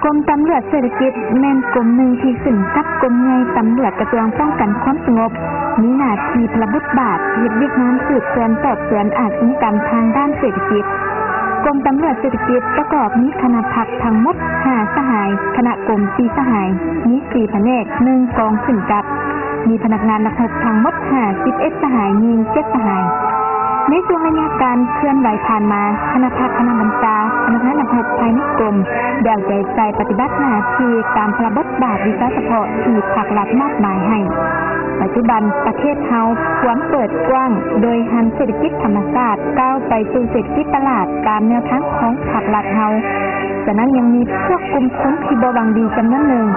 ກົມຕຳຫຼວດເສດຖະກິດແມ່ນກົມໜຶ່ງທີ່ຂຶ້ນກັບກົມໃຫຍ່ຕຳຫຼວດກະຊວງປ້ອງກັນຄວາມສະຫງົບ, ມີໜ້າທີ່ພາລະບົດບາດເຮັດວຽກງານສືບສວນສອບສວນອາຊະຍາກຳທາງດ້ານເສດຖະກິດ. ກົມຕຳຫຼວດເສດຖະກິດປະກອບມີຄະນະພັກທັງໝົດຫ້າສະຫາຍ, ຄະນະກົມສີ່ສະຫາຍ, ມີສີ່ພະແນກ, ໜຶ່ງກອງຂຶ້ນກັບ, ມີພະນັກງານນັກຮົບທັງໝົດຫ້າສິບເອັດສະຫາຍ, ຍິງເຈັດສະຫາຍ. ໃນຊ່ວງໄລຍະການເຄື່ອນໄຫວຜ່ານມາ, ຄະນະພັກ, ຄະນະບັນຊາ, ພະນັກງານນັກຮົບພາຍໃນກົມ ໄດ້ເອົາໃຈໃສ່ປະຕິບັດໜ້າທີ່ຕາມພາລະບົດບາດວິຊາສະເພາະທີ່ພັກລັດມອບໝາຍໃຫ້. ປັດຈຸບັນປະເທດເຮົາພວມເປີດກວ້າງໂດຍຫັນເສດຖະກິດທຳມະຊາດກ້າວໄປສູ່ເສດຖະກິດຕະຫຼາດຕາມແນວທາງຂອງພັກລັດເຮົາ. ສະນັ້ນຍັງມີພວກກຸ່ມຄົນທີ່ບໍ່ຫວັງດີຈຳນວນໜຶ່ງ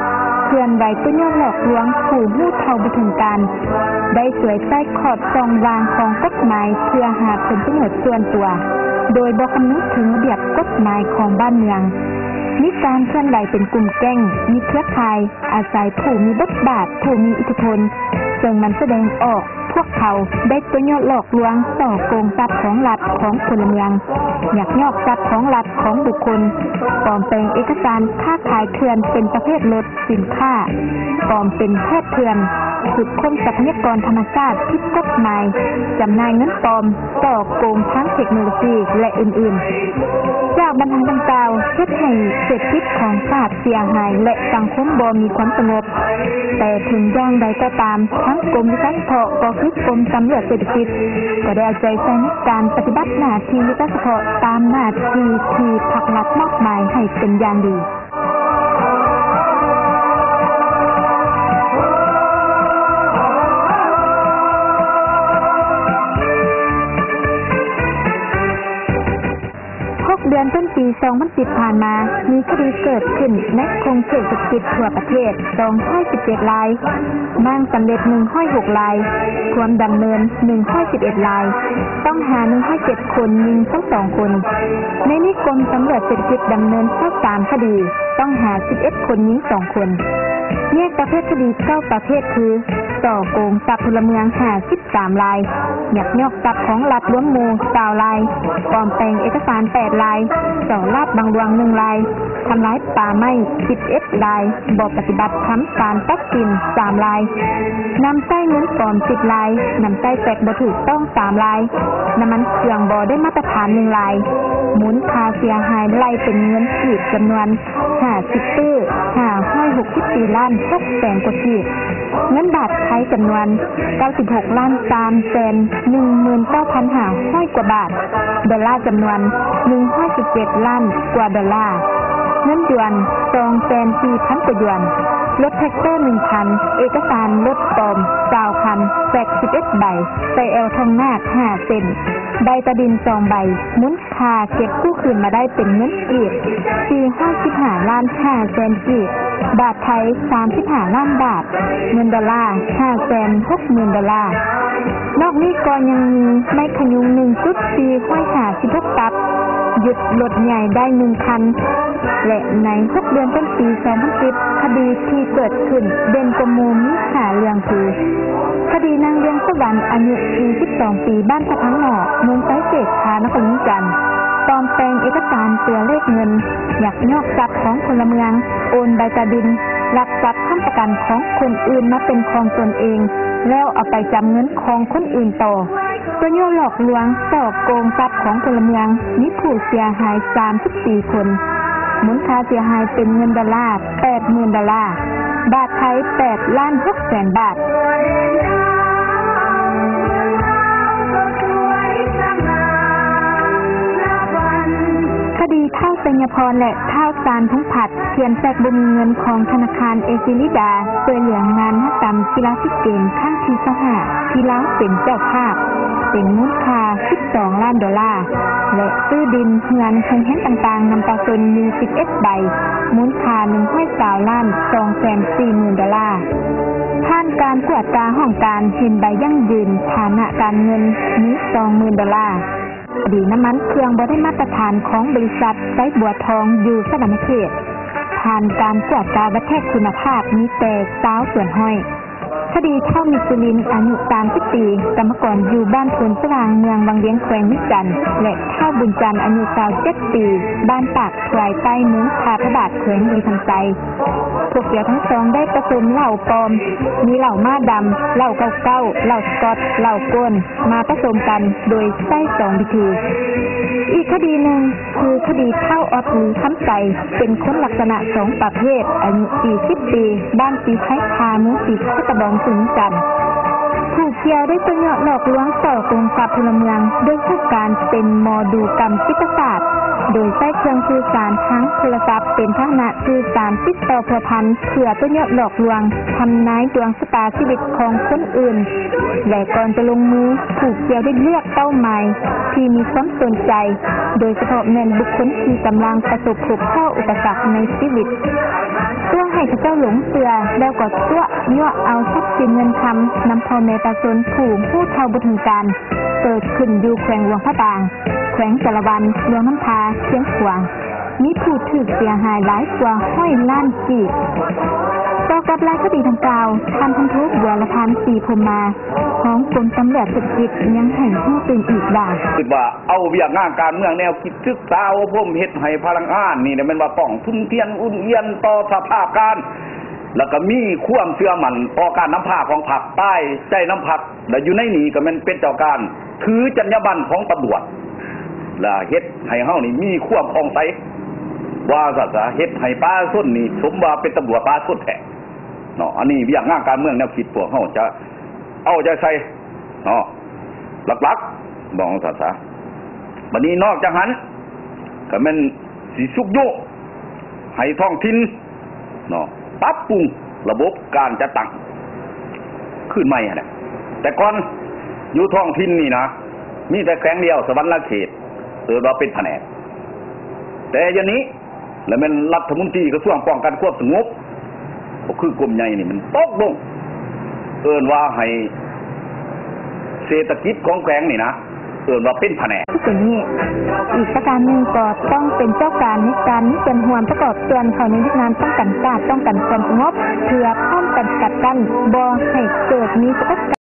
ເຄື່ອນໄຫວຕົວະຍົວະຫຼອກລວງຜູ້ຮູ້ເທົ່າບໍ່ເຖິງການ, ໄດ້ສວຍໃຊ້ຂອບຊ່ອງວ່າງຂອງກົດໝາຍເພື່ອຫາຜົນປະໂຫຍດສ່ວນຕົວ ໂດຍບໍ່ຄຳນຶງເຖິງລະບຽບກົດໝາຍຂອງບ້ານເມືອງ. ມີການເຄື່ອນໄຫວເປັນກຸ່ມແກ້ງ, ມີເຄືອຂ່າຍ, ອາໄສຜູ້ມີບົດບາດ, ຜູ້ມີອິດທິພົນ, ເຊິ່ງມັນສະແດງອອກ ພວກເຂົາໄດ້ຕົວະຍົວະຫຼອກລວງສໍ້ໂກງຊັບຂອງລັດຂອງພົນລະເມືອງ, ຍັກຍອກຊັບຂອງລັດຂອງບຸກຄົນ, ປອມແປງເອກະສານຄ້າຂາຍເຖື່ອນເປັນປະເພດລົດ, ສິນຄ້າ, ປອມເປັນແພດເຖື່ອນ, ຂຸດຄົ້ນຊັບພະຍາກອນທຳມະຊາດຜິດກົດໝາຍ, ຈຳໜ່າຍເງິນປອມ, ສໍ້ໂກງທາງເທັກໂນໂລຊີ ແລະ ອື່ນໆ. ຈາກບັນຫາດັ່ງກ່າວ ເຮັດໃຫ້ເສດຖະກິດຂອງຊາດເສຍຫາຍ ແລະ ສັງຄົມບໍ່ມີຄວາມສະຫງົບ. ແຕ່ເຖິງຢ່າງໃດກໍຕາມ, ທາງກົມວິຊາສະເພາະ ກໍຄືກົມຕຳຫຼວດເສດຖະກິດ ກໍໄດ້ເອົາໃຈໃສ່ໃນການປະຕິບັດໜ້າທີ່ວິຊາສະເພາະຕາມໜ້າທີ່ທີ່ພັກລັດມອບໝາຍໃຫ້ເປັນຢ່າງດີ. ຫົກເດືອນຕົ້ນປີສອງພັນສິບຜ່ານມາ, ມີຄະດີເກີດຂຶ້ນໃນຂົງເຂດເສດຖະກິດທົ່ວປະເທດສອງຮ້ອຍສິບເຈັດລາຍ, ມ້າງສຳເລັດໜຶ່ງຮ້ອຍຫົກລາຍ, ພວມດຳເນີນໜຶ່ງຮ້ອຍສິບເອັດລາຍ, ຕ້ອງຫາໜຶ່ງຮ້ອຍເຈັດຄົນ, ຍິງຊາວສອງຄົນ. ໃນນີ້ກົມຕຳຫຼວດເສດຖະກິດດຳເນີນຊາວສາມຄະດີ, ຕ້ອງຫາສິບເອັດຄົນ, ຍິງສອງຄົນ. ແຍກປະເພດຄະດີເກົ້າປະເພດຄື ສໍ້ໂກງຊັບພົນລະເມືອງຫ້າສິບ ສາມລາຍ, ຍັກຍອກຊັບຂອງລັດລວມໝູ່ຊາວລາຍ, ປອມແປງເອກະສານແປດລາຍ, ສໍ້ລາດບັງຫຼວງໜຶ່ງລາຍ, ທຳລາຍປ່າໄມ້ສິບເອັດລາຍ, ບໍ່ປະຕິບັດທຳຕາມຕັດສິນສາມລາຍ, ນຳໃຊ້ເງິນປອມສິບລາຍ, ນຳໃຊ້ແຟກບໍ່ຖືກຕ້ອງສາມລາຍ, ນ້ຳມັນເຄື່ອງບໍ່ໄດ້ມາດຕະຖານໜຶ່ງລາຍ, ມູນຄ່າເສຍຫາຍໄລ່ເປັນເງິນກີບຈຳນວນ ຫ້າສິບຕື້ ຫ້າຮ້ອຍຫົກສິບສີ່ລ້ານຫົກແສນກວ່າກີບ, ເງິນບາດໄທຈຳນວນເກົ້າສິບຫົກລ້ານສາມແສນໜຶ່ງໝື່ນເກົ້າພັນຫ້າຮ້ອຍກວ່າບາດ, ດອນລ່າຈຳນວນໜຶ່ງຮ້ອຍສິບເຈັດລ້ານກວ່າດອນລ່າ, ເງິນຢວນສອງແສນສີ່ພັນກວ່າຢວນ, ລົດແທັກເຕີໜຶ່ງຄັນ, ເອກະສານລົດປອມຊາວຄັນ, ແຟກສິບເອັດໃບ, ໄຊແອວທອງນາກຫ້າເສັ້ນ, ໃບຕາດິນສອງໃບ, ມູນ ຄ່າເກັບກູ້ຄືນມາໄດ້ເປັນເງິນກີບສີ່ຮ້ອຍສິບຫ້າລ້ານຫ້າແສນກີບ, ບາດໄທສາມສິບຫ້າລ້ານບາດ, ເງິນດອນລ່າຫ້າແສນຫົກໝື່ນດອນລ່າ. ນອກນີ້ກໍຍັງມີໄມ້ຂະຍຸງໜຶ່ງຈຸດສີ່ຮ້ອຍຫ້າສິບຫົກຕັບ, ຍຶດລົດໃຫຍ່ໄດ້ໜຶ່ງຄັນ ແລະ ໃນຫົກເດືອນຕົ້ນປີສອງພັນສິບ ຄະດີທີ່ເກີດຂຶ້ນເດັ່ນກວ່າໝູ່ມີຫ້າເລື່ອງຄື ຄະດີນາງດວງສະຫວັນ ອາຍຸສີ່ສິບສອງປີ ບ້ານສະພັງນອກ ເມືອງໄຊເສດຖາ ນະຄອນຫຼວງວຽງຈັນ, ປອມແປງເອກະສານຕົວເລກເງິນ, ຍັກຍອກຊັບຂອງພົນລະເມືອງ, ໂອນໃບຕາດິນ, ລັກຊັບຄ້ຳປະກັນຂອງຄົນອື່ນມາເປັນຂອງຕົນເອງ ແລ້ວເອົາໄປຈຳເງິນຂອງຄົນອື່ນຕໍ່. ຕົວະຍົວະຫຼອກລວງ, ສໍ້ໂກງຊັບຂອງພົນລະເມືອງ, ມີຜູ້ເສຍຫາຍສາມສິບສີ່ຄົນ, ມູນຄ່າເສຍຫາຍເປັນເງິນດອນລ່າ ແປດໝື່ນດອນລ່າ, ບາດໄທແປດລ້ານຫົກແສນບາດ. ຄະດີທ້າວໄຊຍະພອນ ແລະ ທ້າວຊານພົງພັດ ຂຽນແຊັກບໍ່ມີເງິນຂອງທະນາຄານເອຊີລີດາ ຊ່ວຍເຫຼືອງານມະຫະກຳກິລາຊີເກມຄັ້ງທີຊາວຫ້າ ທີ່ລາວເປັນເຈົ້າພາບ ເປັນມູນຄ່າສິບສອງລ້ານດອນລ່າ ແລະ ຊື້ດິນເຮືອນໂຮງແຮມຕ່າງໆນຳປະຊາຊົນມີສິບເອັດໃບ ມູນຄ່າໜຶ່ງຮ້ອຍຊາວລ້ານສອງແສນສີ່ໝື່ນດອນລ່າ. ຜ່ານການກວດກາຫ້ອງການເຫັນໃບຢັ້ງຢືນຖານະການເງິນມີສອງໝື່ນດອນລ່າ. ຄະດີນ້ຳມັນເຄື່ອງບໍ່ໄດ້ມາດຕະຖານຂອງບໍລິສັດໄຊບົວທອງຢູ່ສະຫວັນນະເຂດ ຜ່ານການກວດກາວັດແທກຄຸນນະພາບມີແຕ່ຊາວສ່ວນຮ້ອຍ. ຄ ຄະດີທ້າວມິດສຸລິນ ອາຍຸສາມສິບປີ ກຳມະກອນຢູ່ບ້ານໂພນສະຫວ່າງ ເມືອງວັງວຽງ ແຂວງວຽງຈັນ ແລະ ທ້າວບຸນຈັນ ອາຍຸຊາວເຈັດປີ ບ້ານປາກຄວາຍໃຕ້ ເມືອງທ່າພະບາດ ແຂວງບໍລິຄຳໄຊ. ພວກຂຽວທັງສອງໄດ້ປະສົມເຫຼົ້າປອມ ມີເຫຼົ້າມ້າດຳ, ເຫຼົ້າເກົ້າເກົ້າ, ເຫຼົ້າສະກອດ, ເຫຼົ້າໂກນ ມາປະສົມກັນໂດຍໃຊ້ສອງວິທີ. ອີກຄະດີໜຶ່ງ ຄືຄະດີທ້າວອອດ ລີຄຳໄຊ ເປັນຄົນລັກສະນະສອງປະເພດ ອາຍຸສີ່ສິບປີ ບ້ານສີໄຄຄາ ເມືອງສີໂຄດຕະບອງ ແຂວງວຽງຈັນ. ຜູ້ກ່ຽວໄດ້ຕົວະຍົວະຫຼອກລວງສໍ້ໂກງຊັບພົນລະເມືອງ ດ້ວຍຮູບການເປັນໝໍດູກຳຈິດຕະສາດ ໂດຍໃຊ້ເຄື່ອງສື່ສານທາງໂທລະສັບເປັນພາຫະນະສື່ສານຕິດຕໍ່ພົວພັນ ເພື່ອຕົວະຍົວະຫຼອກລວງທຳນາຍດວງ ຊະຕາຊີວິດຂອງຄົນອື່ນ ແລະ ກ່ອນຈະລົງມື, ຜູ້ກ່ຽວໄດ້ເລືອກເປົ້າໝາຍທີ່ມີຄວາມສົນໃຈ, ໂດຍສະເພາະແມ່ນບຸກຄົນທີ່ກຳລັງປະສົບພົບພໍ້ອຸປະສັກໃນຊີວິດ, ຕົວະໃຫ້ເຂົາເຈົ້າຫຼົງເຊື່ອ, ແລ້ວກໍຕົວະຍົວະເອົາຊັບສິນເງິນຄຳນຳພໍ່ແມ່ປະຊາຊົນຜູ້ຮູ້ເທົ່າບໍ່ເຖິງການ, ເກີດຂຶ້ນຢູ່ແຂວງຫຼວງພະບາງ, ແຂວງສາລະວັນ, ຫຼວງນ້ຳທາ, ຊຽງຂວາງ. ມີຜູ້ຖືກເສຍຫາຍຫຼາຍກວ່າຮ້ອຍລ້ານກີບ. ຕໍ່ກັບລາຍຄະດີດັ່ງກ່າວ, ທ່ານພັນໂທ ບົວລະພັນ ສີພົມມາ, ຮອງກົມຕຳຫຼວດເສດຖະກິດ ຍັງໃຫ້ຮູ້ຕື່ມອີກວ່າ, ຄິດວ່າເອົາວຽກງານການເມືອງແນວຄິດ ສຶກສາອົບຮົມເຮັດໃຫ້ພະນັກງານນີ້ແມ່ນວ່າຕ້ອງທຸ່ມທຽນອຸ່ນອຽນຕໍ່ສະພາບການ ແລ້ວກໍມີຄວາມເຊື່ອໝັ້ນຕໍ່ການນຳພາຂອງພັກ, ຕາຍໃຈນຳພັກ ແລະ ຢູ່ໃນນີ້ກໍແມ່ນເປັນເຈົ້າການຖືຈັນຍາບັນຂອງຕຳຫຼວດ ແລະ ເຮັດໃຫ້ເຮົານີ້ມີຄວາມຜ່ອງໃສ ວ່າຊັ້ນຊະ, ເຮັດໃຫ້ປະຊາຊົນນີ້ສົມວ່າເປັນຕຳຫຼວດປະຊາຊົນແທ້ເນາະ. ອັນນີ້ວຽກງານການເມືອງແນວຄິດພວກເຮົາຈະເອົາໃຈໃສ່ເນາະ ຫຼັກໆ ບອກຊັ້ນຊະ. ບັດນີ້ນອກຈາກຫັ້ນ ກໍແມ່ນຊິຊຸກຍູ້ໃຫ້ທ້ອງຖິ່ນເນາະ ປັບປຸງລະບົບການຈັດຕັ້ງຄືນໃໝ່ຫັ້ນແຫຼະ. ແຕ່ກ່ອນຢູ່ທ້ອງຖິ່ນນີ້ນະ ມີແຕ່ແຂວງດຽວ ສະຫວັນນະເຂດ ເອີ້ນວ່າເປັນພະແນກ, ແຕ່ດຽວນີ້ ແລະ ແມ່ນລັດຖະມົນຕີກະຊວງປ້ອງກັນຄວາມສະຫງົບ ກໍຄືກົມໃຫຍ່ນີ້ ມັນຕົກລົງ ເອີ້ນວ່າໃຫ້ເສດຖະກິດຂອງແຂວງນີ້ນະ ເອີ້ນວ່າເປັນພະແນກ. ຄືເປັນນີ້, ອີກປະການໜຶ່ງກໍຕ້ອງເປັນເຈົ້າການໃນການມີສ່ວນຮ່ວມປະກອບສ່ວນເຂົ້າໃນວຽກງານປ້ອງກັນຊາດ, ປ້ອງກັນຄວາມສະຫງົບ ເພື່ອພ້ອມກັນສະກັດກັ້ນບໍ່ໃຫ້ເກີດມີປະກາດ